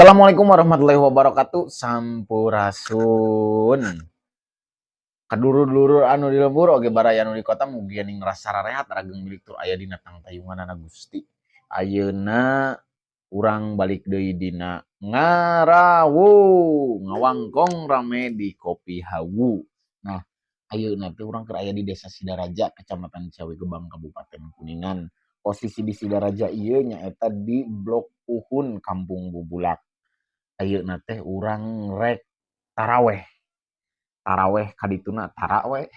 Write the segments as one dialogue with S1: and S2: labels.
S1: Assalamualaikum warahmatullahi wabarakatuh. Sampurasun. Kadulur-dulur anu di lembur oge baraya anu di kota, mugia ning ngrasa rarehat, rageng milik tur aya dina tangtayunganana Gusti. Ayeuna urang balik deui dina Ngarawu, ngawangkong rame di Kopi Hawu. Nah, ayeuna teh urang keur aya di Desa Sidaraja, Kecamatan Ciawigebang, Kabupaten Kuningan. Posisi di Sidaraja ieu nyaeta di Blok Uhun, Kampung Bubulak. Ayeuna teh urang rek taraweh. Taraweh kadituna tara we.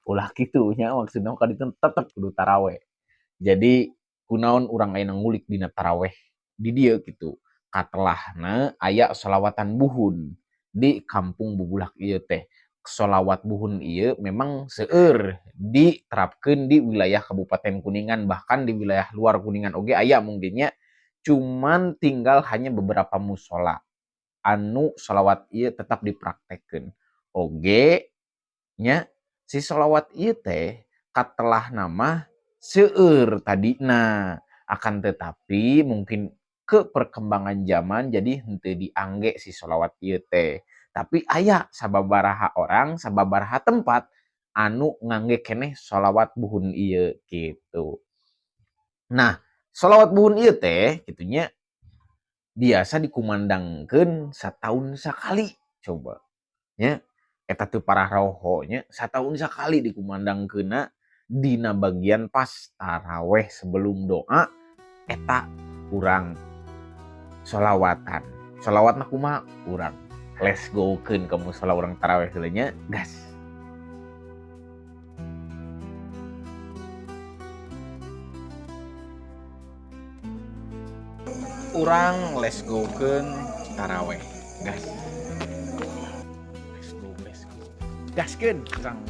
S1: Ulah kitu nya, maksudna kadituna tetep kudu taraweh. Jadi kunaon urang ayeuna ngulik dina taraweh di dieu kitu. Katelahna aya sholawatan buhun di Kampung Bubulak ieu teh. Sholawat buhun ieu memang seueur diterapkeun di wilayah Kabupaten Kuningan, bahkan di wilayah luar Kuningan oge aya mungkin nya. Cuman tinggal hanya beberapa musola anu sholawat ieu tetap dipraktekkeun. Oge nya, si sholawat ieu teh katelahna mah seueur tadina, akan tetapi mungkin ke perkembangan zaman jadi henteu diangge si sholawat ieu teh. Tapi aya sababaraha orang, sababaraha tempat anu ngangge keneh sholawat buhun ieu gitu. Nah, sholawat buhun ieu teh kitu nya biasa dikumandangkeun sataun sakali coba nya. Eta teu parah roho nya, sataun sakali dikumandangkeunna dina bagian pas taraweh, sebelum doa eta urang sholawatan. Sholawatna kumaha? Urang let's go keun ke musola, urang taraweh heula nya, gas. Urang let's go keun taraweh, gas. Let's go, let's go, gaskeun. Urang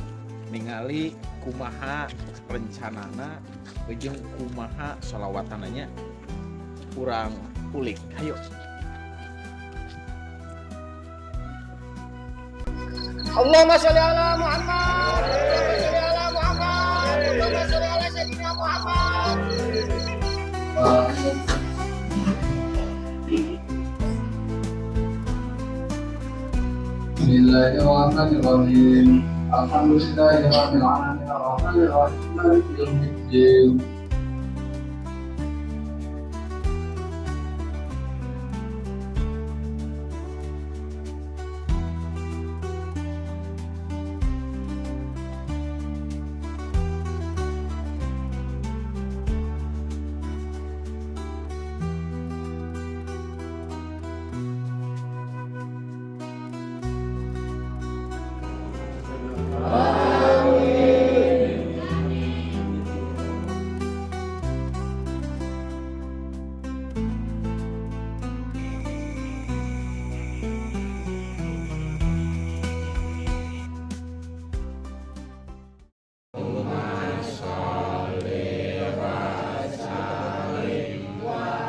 S1: ningali kumaha rencanana jeung kumaha sholawatananya, urang ulik, hayo.
S2: Allahumma sholli ala Muhammad. Allahumma sholli ala Muhammad. Allahumma sholli ala Sayyidina Muhammad.
S3: Bismillahirrahmanirrahim. Alhamdulillahirabbil alamin arrahmanir rahim maliki yaumiddin.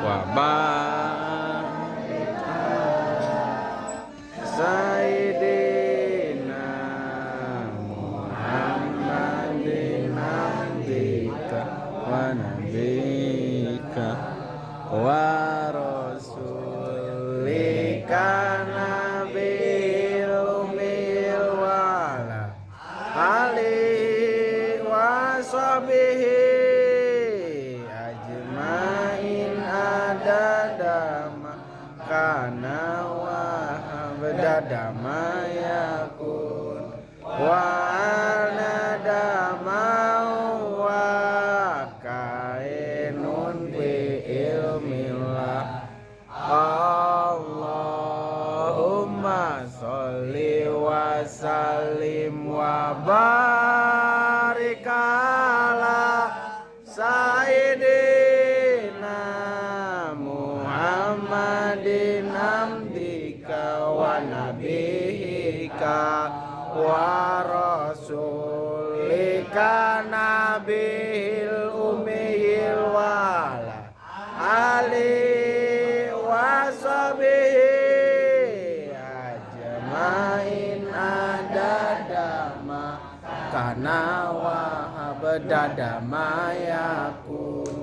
S1: Wa barik Sayyidina Muhammadin abdika wa nabika wa rasulika nabil ummil wa ala alihi wa sahbihi ajmain adada ma kana wa abdada ma yakun wa anada ma wa kainun bi ilmillah. Allahumma sholli wa sallim wa barik ala Sayyidina Muhammadin abdika wa nabiyika wa rasulika nabil ummiyil wa ala alihi wa sahbihi ajmain adada ma kana wa abdada ma yakun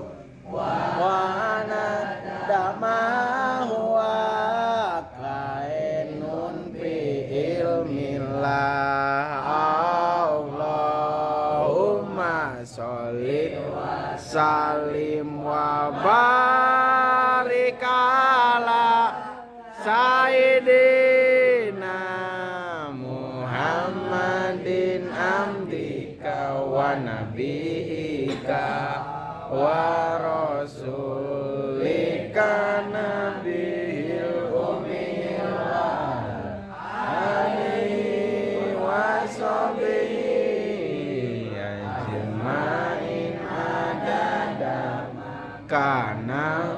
S1: wa ana Adada ma huwa kainun fi ilmillah. Allahumma sholli wa salim wa barik ala Sayyidina Muhammadin abdika wa nabiyika wa rasulika nabiyil ummi wa alihi wa sahbihi ajmain adada kana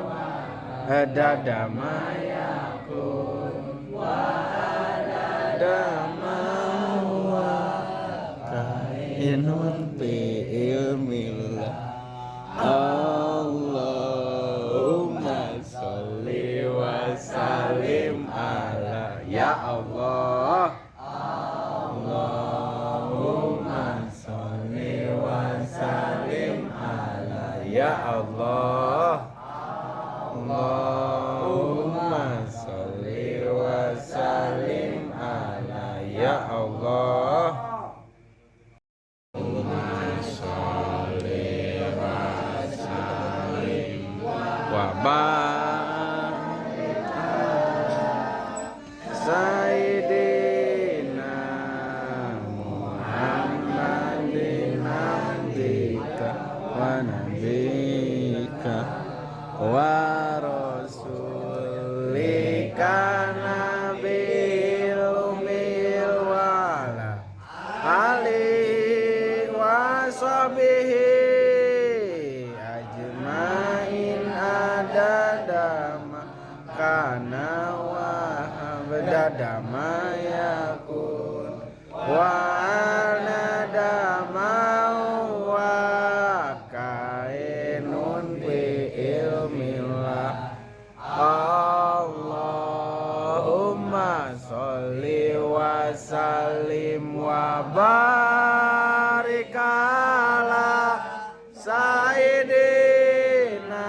S1: adada ma yakun wa adada ma huwa kainun fi ilmillah. Allahumma sholli wa sallim ala, ya Allah. Allahumma sholli wa sallim ala, ya Allah. Allahumma sholli wa sallim ala, ya Allah. Allahumma sholli wa sallim wa barik Sayyidina Muhammadin abdika wa nabiyika wa rasulika nabil ummil wa ala alihi wa sahbihi ajmain adada ma kana wa adada ma yakun wa adada ma huwa kainun fi ilmillah. Allahumma sholli wa sallim wa barik ala Sayyidina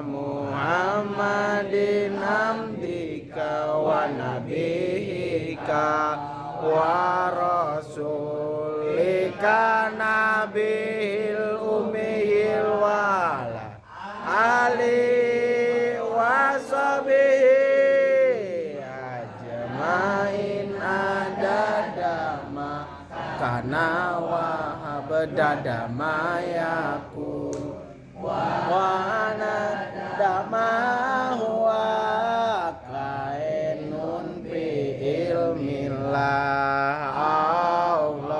S1: Muhammadin abdika wa nabiyika wa rasulika nabil ummiyil wa ala alihi wa sahbihi ajmain adada ma kana wa adada ma yakun wa adada ma huwa kainun fi ilmillah.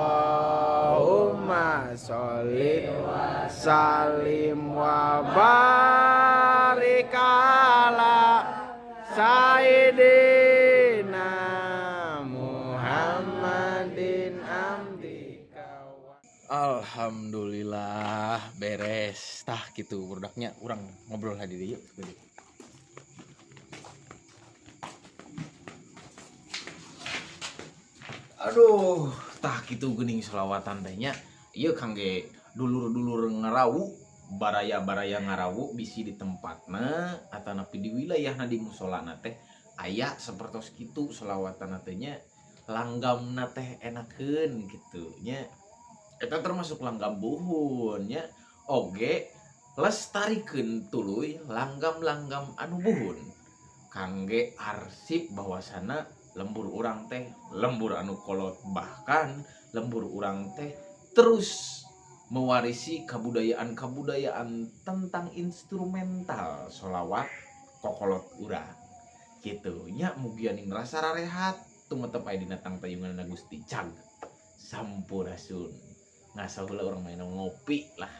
S1: Allahumma sholli wa salim wa barik ala Sayyidina Muhammadin abdika. Alhamdulillah beres. Tah, gitu produknya, urang ngobrol hadir yuk. Aduh, tah gitu geuning selawatan teh nya. Ieu kangge dulur-dulur ngarawu, baraya-baraya ngarawu, bisi di tempatna atanapi di wilayahna, di musolana teh aya sapertos kitu selawatan teh nya, langgamna teh enakeun gitu nya. Eta termasuk langgam buhun nya. Oge lestarikeun tuluy langgam-langgam anu buhun kangge arsip bahwasana lembur urang teh lembur anu kolot, bahkan lembur urang teh terus mewarisi kabudayaan-kabudayaan tentang instrumental sholawat kokolot urang gitu nya. Mugia ning rasa rarehat tumetep aya dina tangtayungan Gusti. Cag, sampurasun. Ngasal heula, urang main ngopi lah.